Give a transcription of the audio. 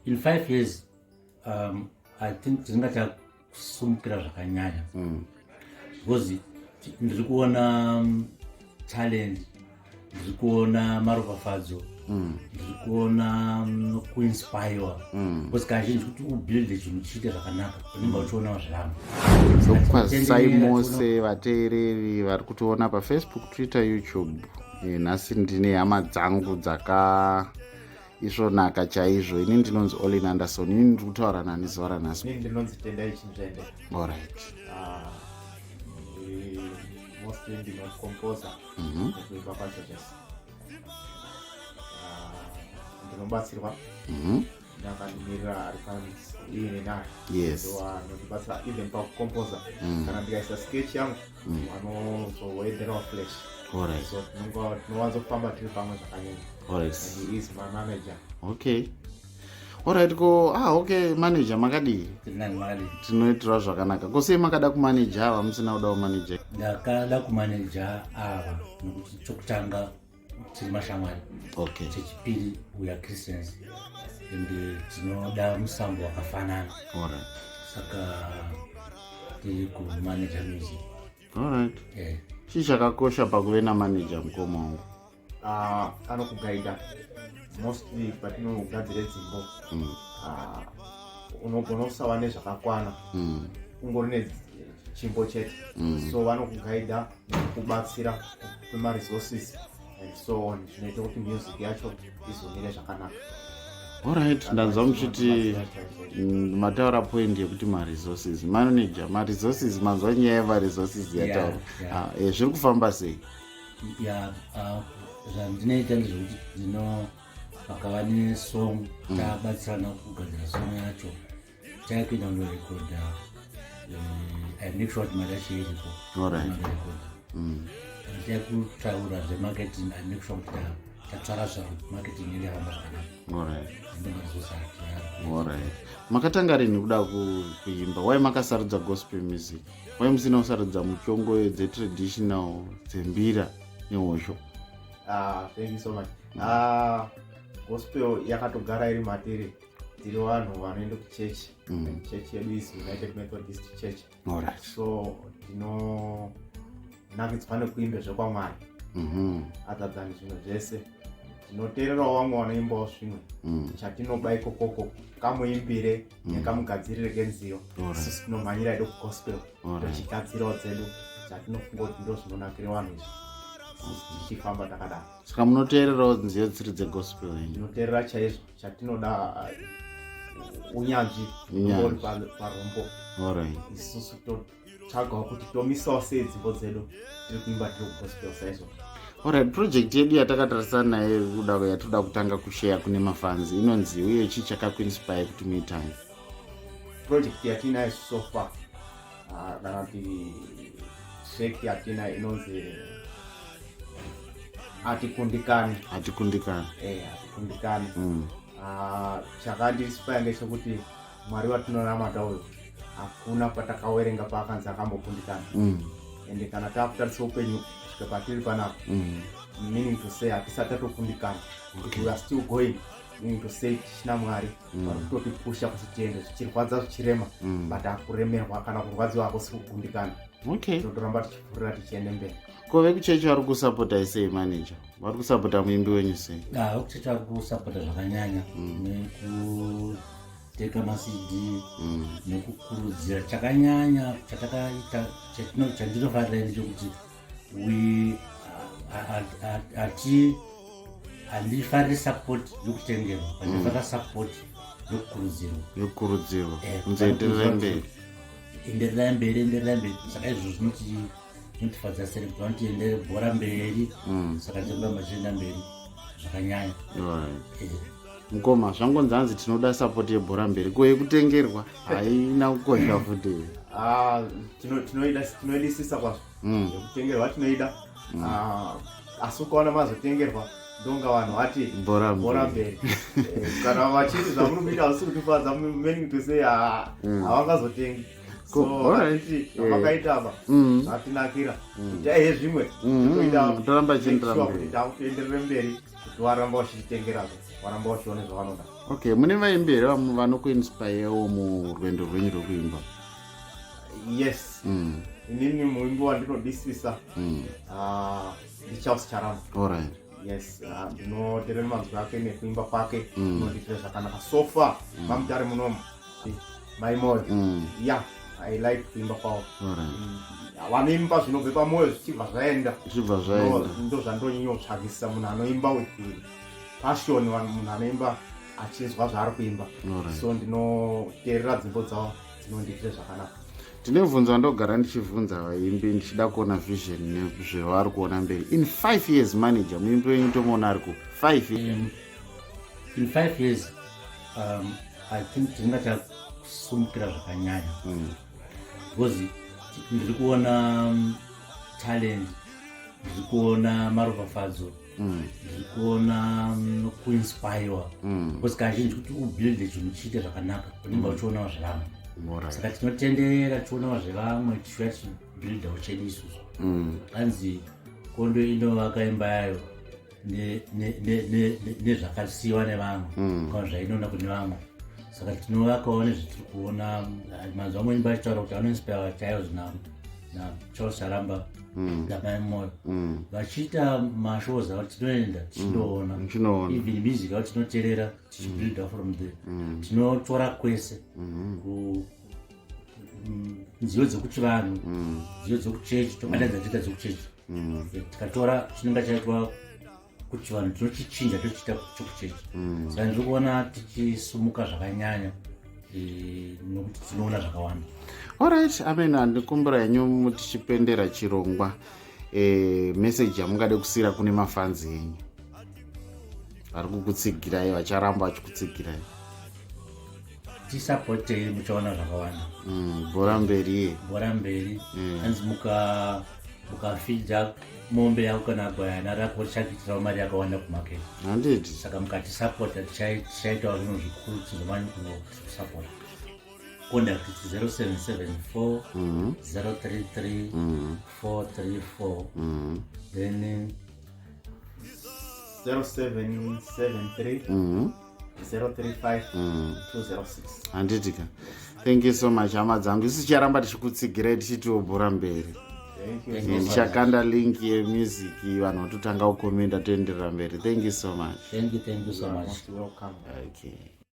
In 5 years, I think tinenge tasimukira zvakanyanya because ndiri kuona talent, ndiri kuona maropafadzo, ndiri kuona kuinspirewa, because kazhinji kuti ubuilde chinhu chiite zvakanaka, unenge uchionawo zvirambo. Ndokwazisai mose vateereri vari kutiona paFacebook, Twitter, YouTube. Nhasi ndine hama dzangu dzakaisvonaka chaizvo. Ini ndinonzi Olin Anderson. Ini ndiri kutaura nani zuva ranhasi? Ini ndinonzi Tendai Chinzvende. Allright. Ah, ndiri mostly ndinocomposa nekuimba pachurches. Ah, ndinobatsirwa ndakandimirira ari iine naye. Ndo anondibatsira even pakucomposa. Kana ndikaisa sketch yangu, vanozowedzerawo flesh. So tinowanzofamba tiri pamwe zvakanyanya. And he is my manager. Okay, alright. Ko, ah, okay, manager, makadii? Nani, makadii? Tinoitira zvakanaka. Ko sei makada kumaneja ava, musina kuda kumaneja? Ndakada kumaneja ava nekuti chokutanga tiri mashamwari. Chechipiri, we are Christians and tinoda musambo wakafanana. Saka tiri kumaneja music. Alright. Chii chakakosha pakuve namanager, mukoma wangu? Ah, anokugaidha mostly patinogadzire dzimbo. Ah, unogona kusava nezvakakwana, ungori nechimbo chete. So vanokugaidha nekukubatsira kwemaresources and so on, zvinoita kuti music yacho izomire zvakanaka. Alright, ndanzwa muchiti mataura point yekuti maresources. Manager, maresources, manzwa nyaya yemaresources yataura? Yeah. Ah, zviri kufamba sei? Ya, zvandinoita ndezvekuti ndino pakava nesong, tabatsirana kugadzira song yacho, takuenda kundorekodha, I make sure kuti mari yacho iripo. Kundorekodha. Takutaura zvemarketing, I make sure kuti tatsvaka zvaro marketing yedu yafamba zvakanaka. Ndomaresources. Alright, makatanga rini kuda kuimba? Wai makasarudza gospel music? Wai musina kusarudza muchongo dzetraditional, dzembira nehosho? Ah, thank you so much. Ah, gospel yakatogara iri matiri. Tiri vanhu vanoenda kuchechi. Chechi yedu is United Methodist Church. So tinonakidzwa nekuimba zvekwamwari. Other than zvimwe zvese, tinoteererawo vamwe vanoimbawo zvimwe. Chatinoba ikokoko kamuimbire nekamugadzirire kenziyo. Isusu tinomhanyira edu kugospel, tochigadzirawo dzedu chatinofunga kuti ndo zvinonakire vanhu izvi. Isusu tichifamba takadaro. Saka munoteererawo nziyo dziri dzegospel ini? Tinoteerera chaizvo. Chatinoda unyanzvi. Unyanzvi. Uri parombo. Isusu totsvagawo kuti tomisawo sei dzimbo dzedu tiri kuimba tiri kugospel saizvo. Alright, project yedu yatakatarisana nayo kuda yatoda kutanga kushare kune mafans inonzi, uye chii chakakuinspire kuti muitange? Project yatinayo so far, kana kuti track yatinayo, inonzi "Hatikundikani". "Hatikundikani". Eh, "Hatikundikani". Ah, chakandiinspire ndechekuti Mwari watinonamata uyu, hakuna patakawerenga paakanzi akambokundikana. Ende kana takutarisa upenyu kusvika patiri panapa, meaning to say hatisati tatokundikana. We are still going, meaning to say tichina Mwari vari kutotipusha kuti tiende, zvichirwadza, zvichirema, but hakuremerwa kana kurwadziwa hakusi kukundikana. Tinotoramba tichipfuurira tichiende mberi. Ko vekuchechi vari kusapota sei, manager? Vari kusapota muimbi wenyu sei? Ah, vekuchechi vari kusapota zvakanyanya nekuteka maCD nekukurudzira. Chakanyanya chatakaita, chandinofarira ndechekuti we ati handifariri support yokutengerwa, handifarira support yokukurudzirwa. Yokukurudzirwa. Eh, Kunzi endererai mberi. Endererai mberi, endererai mberi. Saka izvozvo zvinotifadza sere kuti vanoti endere bhora mberi. Saka tiri kuramba tichienda mberi zvakanyanya. Eh. Mukoma, zvangonzi hanzi tinoda support yebhora mberi. Ko yekutengerwa haina kukosha futi? Ah, tinoidisisa kwazvo. Yekutengerwa tinoida. Ah, asi ukaona mazotengerwa, ndonga vanhu vati Bhora bhora mberi. mberi. Eh, kana vachiti zvamuri kuita hausi kutifadza, meaning to say havangazotengi. So vatiti zvamakaita apa zvatinakira, itaihe zvimwe. Toita Toramba tichienderera make sure mberi. kuti takutoenderere mberi kuti waramba uchititengerazvo. Varamba vachiona zvavanoda. Okay, mune vaimbi here vanokuinspirewo murwendo rwenyu rwekuimba? Yes. Inini muimbi wandinodisisa ndiCharles Charamba. Alright. Yes, ndinoterera manzwi ake nekuimba kwake. Unondiitira zvakanaka so far. Mamutare munomu, Mai Moyo. Yeah, I like kuimba kwavo. Vanoimba zvinobve pamwoyo, zvichibva zvaenda. Zvichibva zvaenda. Ndo zvandonyonyotsvakisa, munhu anoimba with passion, munhu anoimba achinzwa zvaari kuimba. So ndinoteerera dzimbo dzavo, dzinondiitira zvakanaka. Tine bvunzo wandogara ndichibvunza vaimbi, ndichida kuona vision nezvavari kuona mberi. In 5 years, manager, muimbi wenyu tomuona ari ku 5 years? In 5 years, I think tinenge takusumukira zvakanyanya because ndiri kuona talent, ndiri kuona maropafadzo, ndiri kuona kuinspirewa because kazhinji kuti ubuilde chinhu chiite zvakanaka, unenge uchionawo zvevamwe. Saka tinotenderera tichionawo zvevamwe, tichiuya tichibuildawo chedu isusu. Hanzi kondo inovaka imba yayo nezvakasiyiwa nevamwe kana zvainoona kune vamwe. Saka tinovakawo nezvatiri kuona. Manzwa amweni vachitaura kuti anoinspire chaizvo naCharles Charamba naMai Moyo. Vachiita mashows avo, tinoenda tichindoona. Muchinoona. Even music avo tinoteerera, tichibuilda from there. Tinotora kwese, nziyo dzekuchivanhu, nziyo dzekuchechi, tobatanidza toita dzekuchechi. Tikatora chinenge chaitwa kuchivanhu, tinochichinja tochiita chokuchechi. Saka ndiri kuona tichisumuka zvakanyanya, nokuti tinoona zvakawanda. Alright, amen. Handikumbira henyu, tichipendera chirongwa, message yamungade kusiyira kune mafans enyu vari kukutsigirai, vacharamba vachikutsigirai. Tisapotei, muchaona zvakawanda. Bhora mberi. Bhora mberi. Hanzi mukafidha mombe yako kana gwayana rako, richakuitirawo mari yakawanda kumaketi. Handiti? Saka mukatisapota, tichaitawo zvinhu zvikuru. Tizomani kunosapota. Contact 0774 033 434. Then 0773 035 206. Handitika? Thank you so much, hama dzangu. Isu ticharamba tichikutsigirai, tichitiwo bhora mberi. Thank you. Thank you. Ndichakanda link yemusic, vanhu vatotanga kukomenda, toenderera mberi. Thank you so much. Thank you, thank you so You are much. most welcome. Okay.